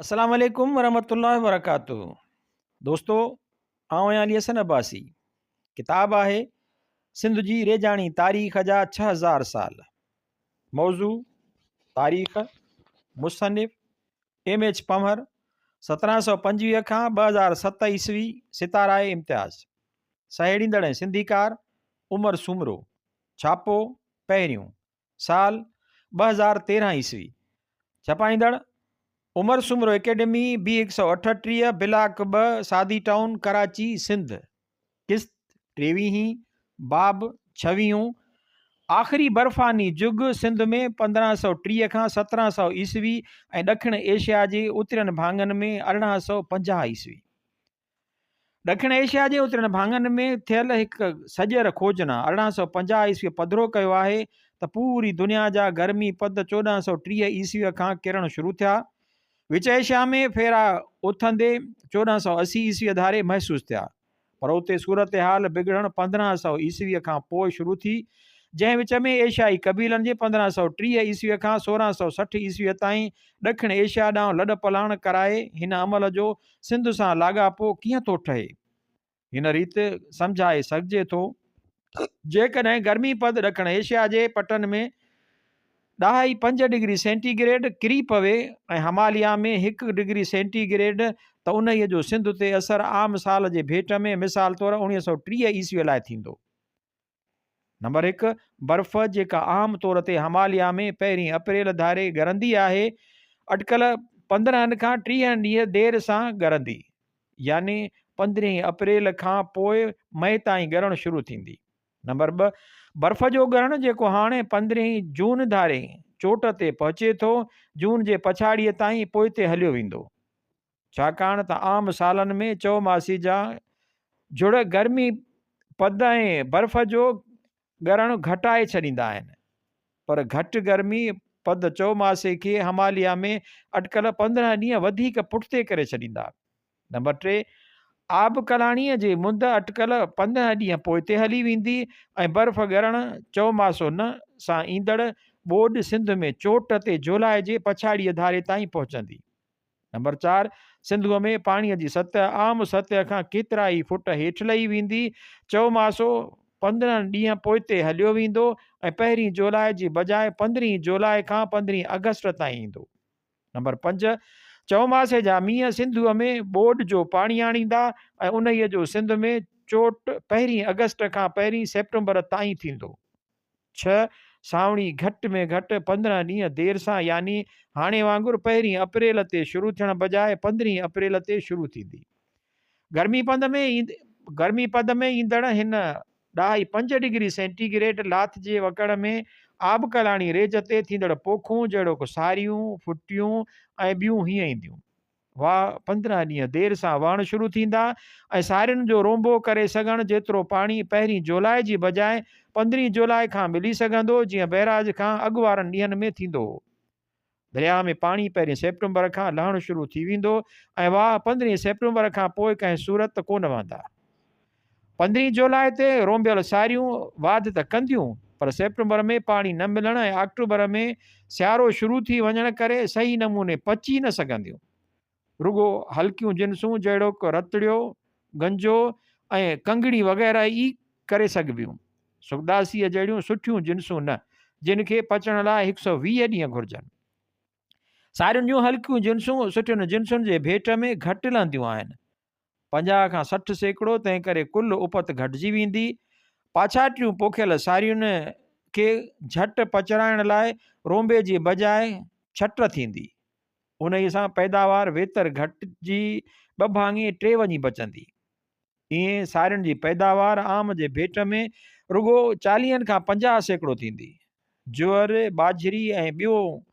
السلام عليڪم ورحمة الله وبرڪاته دوستو آئون آهيان علي حسن عباسي ڪتاب آهي سنڌ جي ريجاڻي تاريخ جا 6000 سال موضوع تاريخ مصنف ايم ايچ پنهور 1725 کان 2007 عيسوي ستاره امتياز سهيڙيندڙ ۽ سنڌيڪار عمر سومرو ڇاپو پهريون سال 2013 عيسوي، ڇپائيندڙ، عمر سومرو اڪيڊمي، بي 138، بلاڪ 2، سادي ٽائون، ڪراچي، سنڌ، قسط ٽيويهين، باب ڇويهون، آخري برفاني جڳ، سنڌ ۾ 1530 کان 1700 عيسوي ۽ ڏکڻ ايشيا جي اترين ڀاڱن ۾ 1850 عيسوي. ڏکڻ ايشيا جي اترين ڀاڱن ۾ ٿيل هڪ سڄر کوجنا 1850 عيسويء پڌرو ڪيو آهي ته پوري دنيا جا گرمي پد 1430 عيسويء کان ڪرڻ شروع ٿيا. وچ ايشيا ۾ ڦيرا اٿندي 1480 عيسويء ڌاري محسوس ٿيا. پر اتي صورتحال بگڙڻ 1500 عيسويء کان پوء شروع ٿي، جنهن وچ ۾ ايشيائي قبيلن جي 1530 عيسويء کان 1660 عيسويء تائين ڏکڻ ايشيا ڏانهن لڏپلاڻ ڪرائي. هن عمل جو سنڌ سان لاڳاپو ڪيئن ٿو ٺهي؟ هن ريت سمجهائي سگهجي ٿو. جيڪڏهن گرمي پد ڏکڻ ايشيا جي پٽن ۾ ڏهائي پنج ڊگري سينٽي گريڊ ڪري پوي ۽ هماليا ۾ هڪ ڊگري سينٽي گريڊ ته انهيء جو سنڌ تي اثر عام سال جي ڀيٽ ۾ مثال طور 1930 عيسويء لاء ٿيندو. نمبر هڪ، برف جيڪا عام طور تي هماليا ۾ پهرين اپريل ڌاري ڳرندي آهي، اٽڪل 15 کان 30 ڏينهن دير سان ڳرندي، يعني پندرهين اپريل کان پوء مئي تائين ڳرڻ شروع ٿيندي. نمبر ٻه، برف جو ڳرڻ جيڪو هاڻي پندرهين جون ڌاري چوٽ تي پهچي ٿو، جون جي پڇاڙيء تائين پوئتي هليو ويندو. ڇاڪاڻ ته عام سالن ۾ چئوماسي جا جھڙ گرمي پد ۽ برف جو ڳرڻ گهٽائي ڇڏيندا آهن. پر گهٽ گرمي پد چئوماسي کي هماليا ۾ اٽڪل 15 ڏينهن وڌيڪ پٺتي ڪري ڇڏيندا. نمبر 3، آبڪلاڻيء جي مند اٽڪل 15 ڏينهن پوئتي هلي ويندي ۽ برف ڳرڻ چئوماسو نه سان ايندڙ ٻوڏ سنڌ ۾ چوٽ تي جولاء جي پڇاڙيء ڌاري تائين پهچندي. نمبر 4، سنڌوء ۾ پاڻيء جي سطح عام سطح کان ڪيترائي فوٽ هيٺ لهي ويندي. چئوماسو 15 ڏينهن پوئتي هليو ويندو ۽ پهرين جولاء جي بجاء پندرهين جولاء کان پندرهين آگسٽ تائين ايندو. نمبر 5، چئوماسي جا مينهن سنڌوء ۾ ٻوڏ جو پاڻي آڻيندا ۽ انهيء جو سنڌ ۾ چوٽ پهرين آگسٽ کان پهرين سيپٽمبر تائين ٿيندو. 6، سانوڻي گهٽ ۾ گهٽ 15 ڏينهن دير سان يعني هاڻي وانگر پهرين اپريل تي شروع ٿيڻ بجاء پندرهين اپريل تي شروع ٿيندي. گرمي پد ۾ گرمي پد ۾ ايندڙ هن ڏهائي پنج ڊگري سينٽي گريڊ لاٿ جي وڪڙ ۾ آبڪلاڻي ريج تي ٿيندڙ پوکون جهڙوڪ ساريون، ڦٽيون ۽ ٻيون هيئن اينديون. واهه 15 ڏينهن دير سان وهڻ شروع ٿيندا ۽ سارين جو رونبو ڪري سگهڻ جيترو پاڻي پهرين جولاء جي بجاء پندرهين جولاء کان ملي سگهندو جيئن بئراج کان اڳ وارن ڏينهن ۾ ٿيندو هو. درياهه ۾ پاڻي پهرين سيپٽمبر کان لهڻ شروع ٿي ويندو ۽ واهه پندرهين سيپٽمبر کان پوء ڪنهن صورت ڪونه وهندا. پندرهين جولاء تي رونبيل ساريون واڌ ته ڪنديون پر سيپٽمبر ۾ پاڻي نه ملڻ ۽ آڪٽوبر ۾ سيارو شروع ٿي وڃڻ ڪري صحيح نموني پچي نه سگهنديون. رڳو هلڪيون جنسون جهڙوڪ رتڙيو، گنجو ۽ ڪنگڻي وغيره ئي ڪري سگهبيون. سڪداسيء جهڙيون سٺيون جنسون نه، جن کي پچڻ لاء 120 ڏينهن گهرجن. سارين جون هلڪيون جنسون سٺين جنسن جي ڀيٽ ۾ گهٽ لهنديون آهن. 50 کان 60%، تنهنڪري ڪل اپت گهٽجي ويندي. پاڇاٽيون پوکيل سارين کي جهٽ پچرائڻ لاء رونبي جي بجاء ڇٽ ٿيندي. انهيء سان پيداوار ويتر گهٽجي ٻه ڀاڱي ٽي وڃي بچندي. ائين سارين جي پيداوار عام جي ڀيٽ ۾ رڳو 40 کان 50% ٿيندي. جوئر، ٻاجهري ۽ ٻيون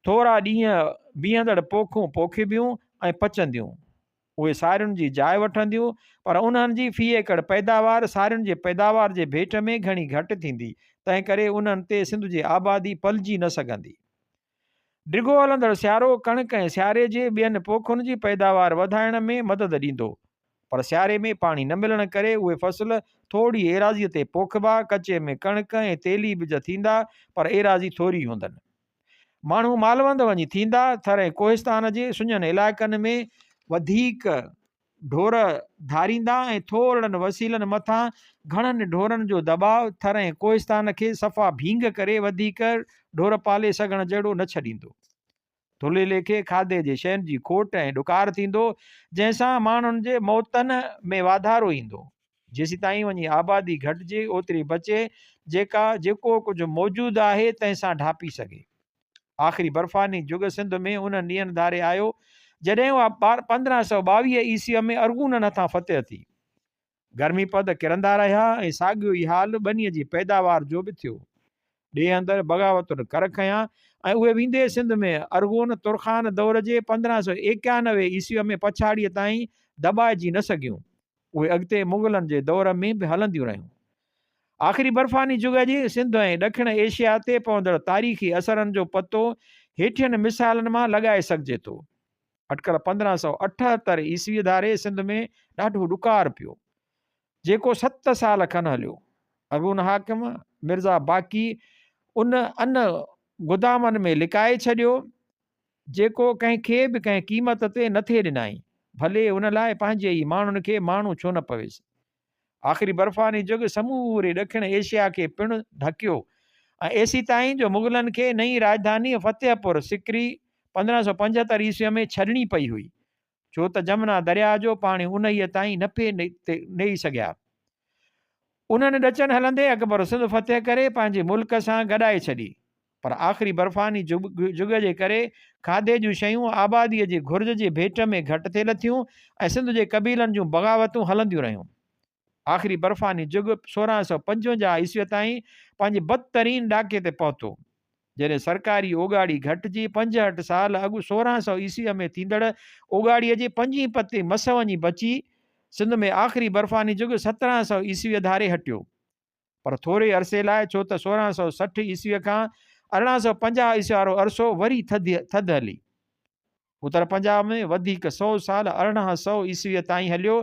ٿورا ڏينهن بيهندڙ پوکون پوکبيون ۽ پچنديون. اهي سارين جي جاء وٺنديون، پر انهن جي في ايڪڙ پيداوار سارين جي پيداوار جي ڀيٽ ۾ گهڻي گهٽ ٿيندي، تنهنڪري انهن تي سنڌ جي آبادي پلجي نه سگهندي. ڊگهو هلندڙ سيارو ڪڻڪ ۽ سياري جي ٻين پوکن جي پيداوار وڌائڻ ۾ مدد ڏيندو، پر سياري ۾ پاڻي نه ملڻ ڪري اهي فصل ٿوري ايراضيء تي پوکبا، ڪچي ۾ ڪڻڪ ۽ تيلي ٻج ٿيندا، پر ايراضي ٿوري هوندن. ماڻهو مالوند وڃي ٿيندا. ٿر ۽ ڪوهستان جي سڃن علائقن ۾ وڌيڪ ڍور ڌاريندا ۽ ٿورڙن وسيلن مٿان گهڻن ڍورن جو دٻاء ٿر ۽ ڪوهستان کي صفا ڀينگ ڪري وڌيڪ ڍور پالي سگهڻ جهڙو نه ڇڏيندو. ٿلهي ليکي کاڌي جي شين جي کوٽ ۽ ڏڪار ٿيندو، جنهن سان ماڻهن جي موتن ۾ واڌارو ايندو. جيسيتائين وڃي آبادي گهٽجي اوتري بچي، جيڪا جيڪو ڪجهه موجود آهي تنهن سان ڍاپي سگهي. آخري برفاني جڳ سنڌ ۾ انهن ڏينهن ڌاري آيو، جڏهن اها 1522 عيسويء ۾ ارغونن هٿان فتح ٿي. گرمي پد ڪرندا رهيا ۽ ساڳيو ئي حال ٻنيء جي پيداوار جو به ٿيو. ڏيهه اندر بغاوتن ڪر کنيا ۽ اهي ويندي سنڌ ۾ ارغون ترخان دور جي 1591 عيسويء ۾ پڇاڙيء تائين دٻائجي نه سگهيون. اهي اڳتي مغلن جي دور ۾ به هلنديون رهيون. آخري برفاني جڳ جي سنڌ ۽ ڏکڻ ايشيا تي پوندڙ تاريخي اثرن جو پتو هيٺين مثالن مان لڳائي سگهجي ٿو. اٽڪل 1578 عيسويء ڌاري سنڌ ۾ ڏاڍو ڏڪار پيو، جيڪو ست سال کن هليو. ارغون حاڪم مرزا باقي ان ان گدامن ۾ لڪائي ڇڏيو، جيڪو ڪنهن کي به ڪنهن قيمت تي نه ٿي ڏنائين، ڀلي ان لاء پنهنجي ئي ماڻهن کي ماڻو ڇو نه پويس. آخري برفاني جڳ سموري ڏکڻ ايشيا کي پڻ ڍڪيو ۽ ايسيتائين جو مغلن کي نئين راڄڌاني فتح پور سڪري 1575 عيسويء ۾ ڇڏڻي پئي هئي، ڇو ته جمنا درياهه جو پاڻي انهيء تائين نه پئي نيئي سگهيا. انهن ڏچن هلندي اڪبر سنڌ فتح ڪري پنهنجي ملڪ سان گڏائي ڇڏي. پر آخري برفاني جڳ جي ڪري کاڌي جون شيون آباديء جي گهرج جي ڀيٽ ۾ گهٽ ٿي لٿيون ۽ سنڌ جي قبيلن جون بغاوتون هلنديون رهيون. آخري برفاني جڳ 1655 عيسويء تائين پنهنجي بدترين ڏاڪي تي پهتو، جڏهن سرڪاري اوڳاڙي گهٽجي 65 سال اڳ 1600 عيسويء ۾ ٿيندڙ اوڳاڙيء جي پنجين پتي مس وڃي بچي. سنڌ ۾ آخري برفاني جڳ 1700 عيسويء ڌاري هٽيو. پر ٿوري عرصي لاء، ڇو ته 1660 عيسويء کان 1850 عيسوي وارو عرصو وري ٿڌ هلي. اتر پنجاب ۾ وڌيڪ سئو سال 1800 عيسويء تائين هليو،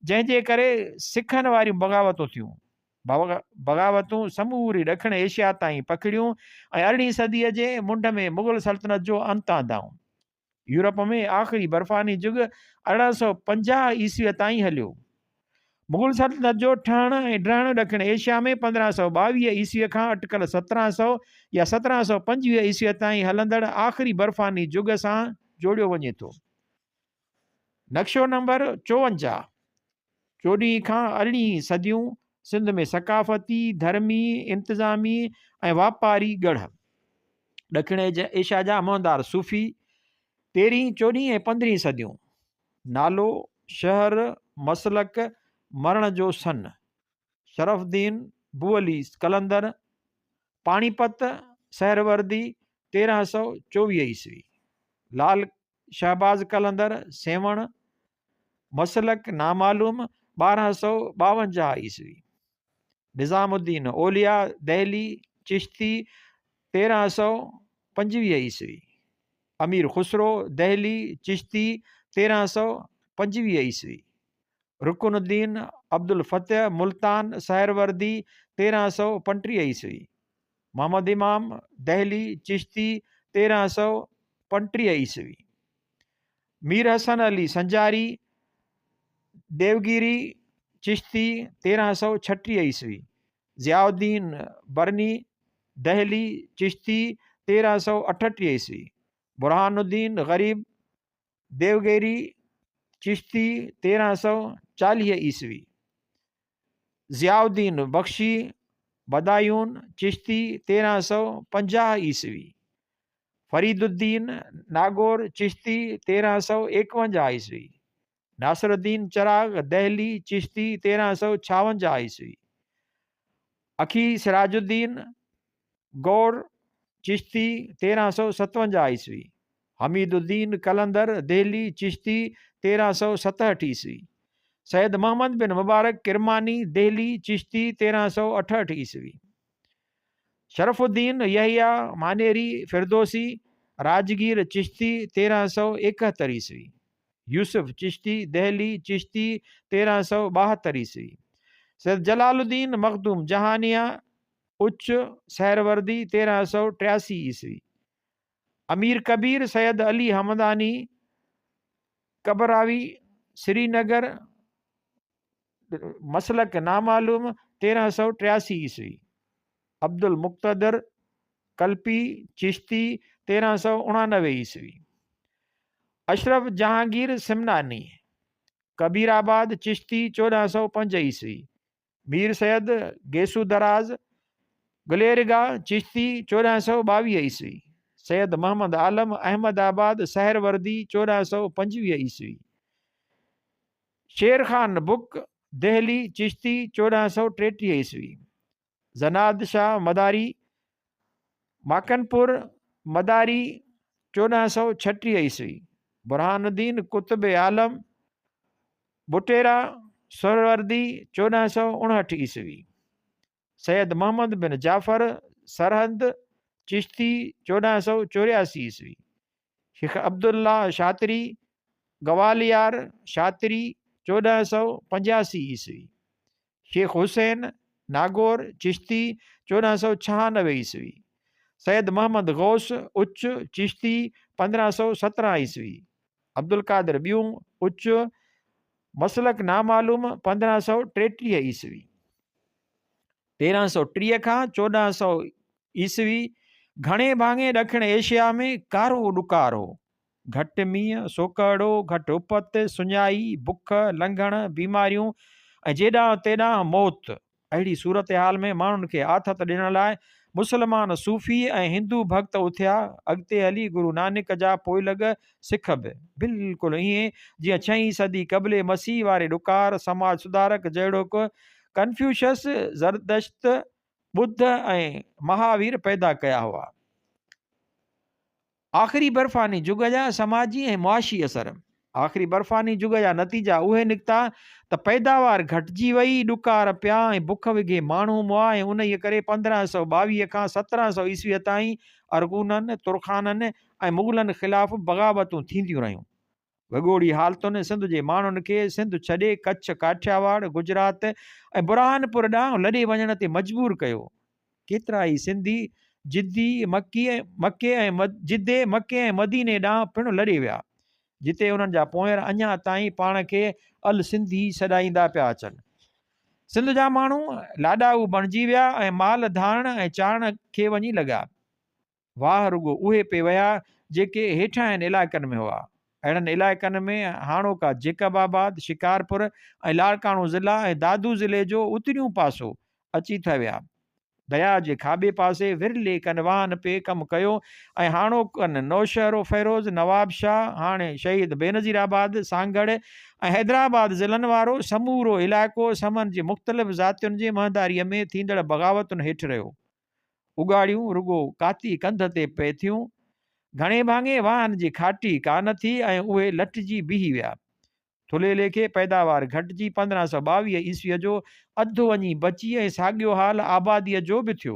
جنهن جي ڪري سکن واريون بغاوتون ٿيون. بغاوتون سموري ڏکڻ ايشيا تائين پکڙيون ۽ ارڙهين صديء جي منڍ ۾ مغل سلطنت جو انت آندائون. يورپ ۾ آخري برفاني جڳ 1850 عيسويء تائين هليو. مغل سلطنت جو ٺهڻ ۽ ڊهڻ ڏکڻ ايشيا ۾ 1522 عيسويء کان اٽڪل 1700 يا 1725 عيسويء تائين هلندڙ آخري برفاني جڳ سان جوڙيو وڃي ٿو. نقشو نمبر 54، چوڏهين کان ارڙهين صديون سنڌ ۾ ثقافتي، ڌرمي، انتظامي ۽ واپاري ڳڙهه. ڏکڻ ايشيا جا مهندار صوفي، تيرهين، چوڏهين ۽ پندرهين صديون. نالو، شهر، مسلڪ، مرڻ جو سن. شرف الدين بوعلي قلندر، پاڻيپت، سهروردي، 1324 عيسوي. لال شهباز قلندر، سيوهڻ، مسلڪ، نامعلوم، 1252 عيسوي. نظام الدين اولياء دهلي چشتي 1325 عيسوي، امير خسرو دهلي چشتي 1325 عيسوي، رڪن الدين عبدالفتح ملتان سهروردي 1335 عيسوي، محمد امام دهلي چشتي 1335 عيسوي، مير حسن علي سنجاري ديوگيري چشتي 1336 عيسوي، ضياء الدين برني دهلي چشتي 1338 عيسوي، برهان الدين غريب ديوگيري چشتي 1340 عيسوي، ضياء الدين بخشي بدايون چشتي 1350 عيسوي، فريد الدين ناگور چشتي 1351 عيسوي، ناصر الدين چراغ دهلي چشتي 1356 عيسوي، اخي سراج الدين گور چشتي 1357 عيسوي، حميد الدين قلندر دهلي چشتي 1367 عيسوي، سيد محمد بن مبارڪ ڪرماني دهلي چشتي 1368 عيسوي، شرف الدين يحيٰ مانيري فردوسي راجگير چشتي 1371 عيسوي، يوسف چشتي دهلي چشتي 1372 عيسوي، سيد جلال الدين مخدوم جهانيان اچ سهروردي 1383 عيسوي. امير ڪبير سيد علي همداني ڪبراوي سرينگر مسلڪ نامعلوم 1383 عيسوي. عبدالمقتدر ڪلپي چشتي 1389 عيسوي. اشرف جهانگير سمناني ڪبير آباد چشتي 1405 عيسوي. مير سيد گيسو دراز گليرگاهه چشتي 1422 عيسوي. سيد محمد عالم احمد آباد سهروردي 1425 عيسوي. شير خان بڪ دهلي چشتي 1433 عيسوي. زناد شاهه مداري ماڪنپور مداري 1436 عيسوي. برهان الدين قطب عالم بٽيرا سهروردي 1459 عيسوي. سيد محمد بن جعفر سرهند چشتي 1484 عيسوي. شيخ عبدالله شاطري گواليار شاطري 1485 عيسوي. شيخ حسين ناگور چشتي 1496 عيسوي. سيد محمد غوث اچ چشتي 1517 عيسوي. عبدالقادر ٻيون اچ مسلڪ نامعلوم 1533 عيسوي. 1330 کان 1400 عيسوي گهڻي ڀاڱي ڏکڻ ايشيا ۾ ڪارو ڏڪار هو. گهٽ مينهن، سوڪهڙو، گهٽ اپت، سڃائي، بک، لنگهڻ، بيماريون ۽ جيڏانهن تيڏانهن موت. اهڙي صورتحال ۾ ماڻهن کي آٿت ڏيڻ لاء مسلمان صوفي ۽ هندو ڀڳت اٿيا. اڳتي هلي گرو نانڪ جا پوئلڳ سک به بلڪل ائين جيئن ڇهين صدي قبل مسيح واري ڏڪار سماج سڌارڪ جهڙوڪ ڪنفيوشس، زردشت، ٻڌ ۽ مهاوير پيدا ڪيا هئا. آخري برفاني جڳ جا سماجي ۽ معاشي اثر. آخري برفاني جڳ جا نتيجا اهي نڪتا ته پيداوار گهٽجي وئي، ڏڪار پيا ۽ بک وگهي ماڻهو مئا ۽ انهيء ڪري 1522 کان 1700 عيسويء تائين ارغونن، ترخانن ۽ مغلن خلاف بغاوتون ٿينديون رهيون. وڳوڙي حالتن سنڌ جي ماڻهن کي سنڌ ڇڏي ڪڇ، ڪاٺياواڙ، گجرات ۽ برهانپور ڏانهن لڏي وڃڻ تي مجبور ڪيو. ڪيترائي سنڌي جدي، مڪي ۽ جدي، مڪي ۽ مديني ڏانهن پڻ لڏي ويا، جتي انهن جا پونئير اڃا تائين پاڻ کي السنڌي سڏائيندا پيا اچن. سنڌ جا ماڻهو لاڏائو بڻجي ويا ۽ مال ڌارڻ ۽ چارڻ کي وڃي لڳا. واهه رڳو اهي پئي وهيا جيڪي هيٺاهين علائقن ۾ هئا. اهڙن علائقن ۾ هاڻوڪا جيڪب آباد، شڪارپور ۽ لاڙڪاڻو ضلعا ۽ دادو ضلعي جو اتريون پاسو اچي ٿي ويا. درياء جي کاٻي پاسي ورلي ڪن واهن پئي ڪم ڪيو ۽ هاڻوڪن نوشهروفيروز، نوابشاهه، هاڻي شهيد بينظير آباد، سانگهڙ ۽ حيدرآباد ضلعن وارو سمورو علائقو سمن جي مختلف ذاتين جي مهنداريء ۾ ٿيندڙ بغاوتن هيٺ رهيو. اڳاڙيون رڳو ڪاتي ڪنڌ تي پئي ٿيون. گهڻي ڀاڱي واهن جي کاٽي ڪا نه ٿي ۽ اهي لٽجي بيهي ويا. ٿلهي ليکي پيداوار گهٽجي 1522 عيسويء جو اڌ وڃي بچي ۽ ساڳيو حال آباديء جو به ٿيو.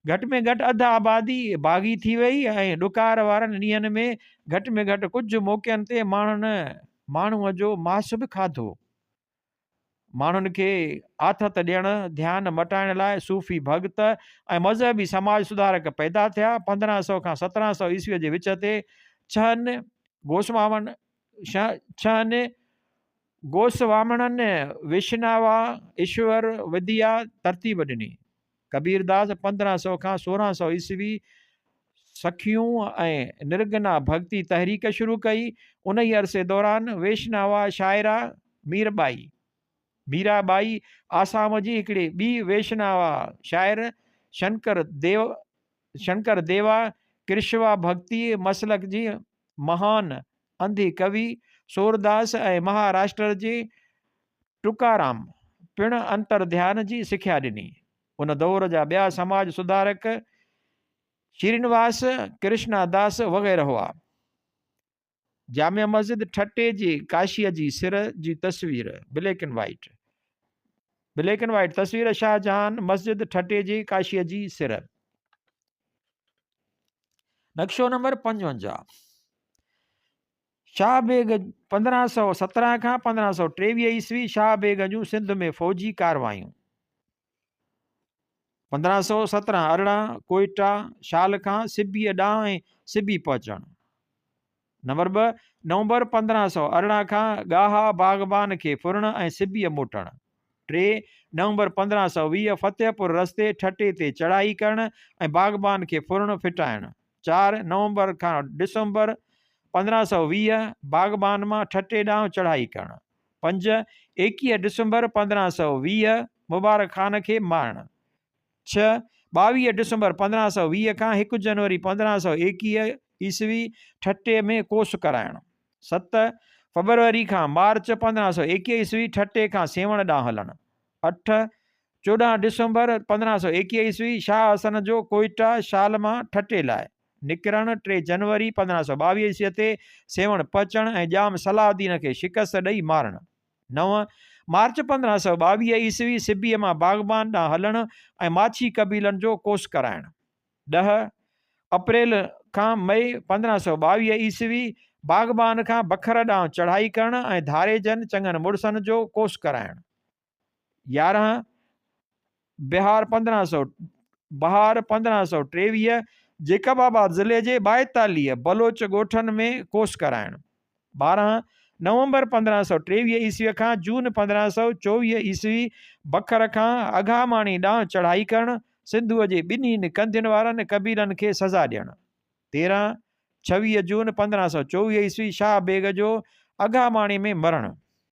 گهٽ ۾ گهٽ اڌ آبادي باغي ٿي وئي ۽ ڏڪار وارن ڏينهن ۾ گهٽ ۾ گهٽ ڪجهه موقعن تي ماڻهن ماڻهوء جو ماس به کاڌو. ماڻهن کي آٿت ڏيڻ، ڌيان مٽائڻ لاء صوفي ڀڳت ۽ مذهبي سماج سڌارڪ پيدا ٿيا. 1500 کان 1700 عيسويء جي وچ تي ڇهن گوسوامڻ ڇهن گوسوامڻن وشناوا ايشور وديا ترتيب ڏني. ڪبيرداس 1500 کان 1600 عيسوي سکيون ۽ نرگنا ڀڳتي تحريڪ شروع ڪئي. انهيء عرصي دوران ويشناوا شاعره مير ٻائي، ميرا ٻائي، آسام جي هڪڙي ٻي ويشناوا شاعر شنڪر ديو، شنڪر ديوا، ڪرشوا ڀڳتي مسلڪ جي مهان انڌي ڪوي سورداس ۽ مهاراشٽر جي ٽڪارام پڻ انتر ڌيان جي سکيا ڏني. ان دور جا ٻيا سماج سڌارڪ شرينواس ڪرشنا داس وغيره هئا. جامع مسجد ٺٽي جي ڪاشيء جي سر جي تصوير، black and white. Black and white تصوير شاهجهان مسجد ٺٽي جي ڪاشيء جي سر. نقشو نمبر 55. شاهه بيگ 1517 کان 1523 عيسوي شاهه بيگ جون سنڌ ۾ فوجي ڪاروايون. 1517 18 ڪوئيٽا شال کان سبيء ڏانهن ۽ سبي پهچڻ. نمبر 2 نومبر 1518 کان ڳاها باغبان کي ڦرڻ ۽ سبيء موٽڻ. 3 نومبر 1520 فتح پور رستي ٺٽي تي چڙهائي ڪرڻ ۽ باغبان کي ڦرڻ ڦٽائڻ. 4 نومبر کان ڊسمبر 1520 باغبان مان ٺٽي ڏانهن چڙهائي ڪرڻ. 5، 21 ڊسمبر 1520 مبارڪ خان کي مارڻ. 6، 22 ڊسمبر 1520 کان 1 جنوري 1521 عيسوي ٺٽي ۾ ڪوس ڪرائڻ. 7، فبروري کان مارچ 1521 عيسوي ٺٽي کان سيوهڻ ڏانهن هلڻ. 8، 14 ڊسمبر 1521 عيسوي شاهه حسن جو ڪوئيٽا شال مان ٺٽي لاء نڪرڻ، 3 جنوري 1522 عيسويء تي سيوهڻ پهچڻ ۽ ڄام صلاح الدين کي شڪست ڏئي مارڻ. 9 مارچ 1522 عيسوي سبيء مان باغبان ڏانهن هلڻ ۽ ماڇي قبيلن جو ڪوس ڪرائڻ. 10 اپريل کان مئي 1522 عيسوي باغبان کان بکر ڏانهن چڙهائي ڪرڻ ۽ ڌاريجن چڱن مڙسن جو ڪوس ڪرائڻ. 11 بهار 1500 بهار 1523 جيڪب آباد ضلعي جي 42 بلوچ ڳوٺن ۾ ڪوس ڪرائڻ. 12 نومبر 1523 عيسوي کان جون 1524 عيسوي بکر کان اگهاماڻي ڏانهن چڙهائي ڪرڻ، سنڌوء جي ٻنهين ڪنڌين وارن قبيلن کي سزا ڏيڻ. 13 26 جون 1524 عيسوي شاهه بيگ جو اگهاماڻي ۾ مرڻ.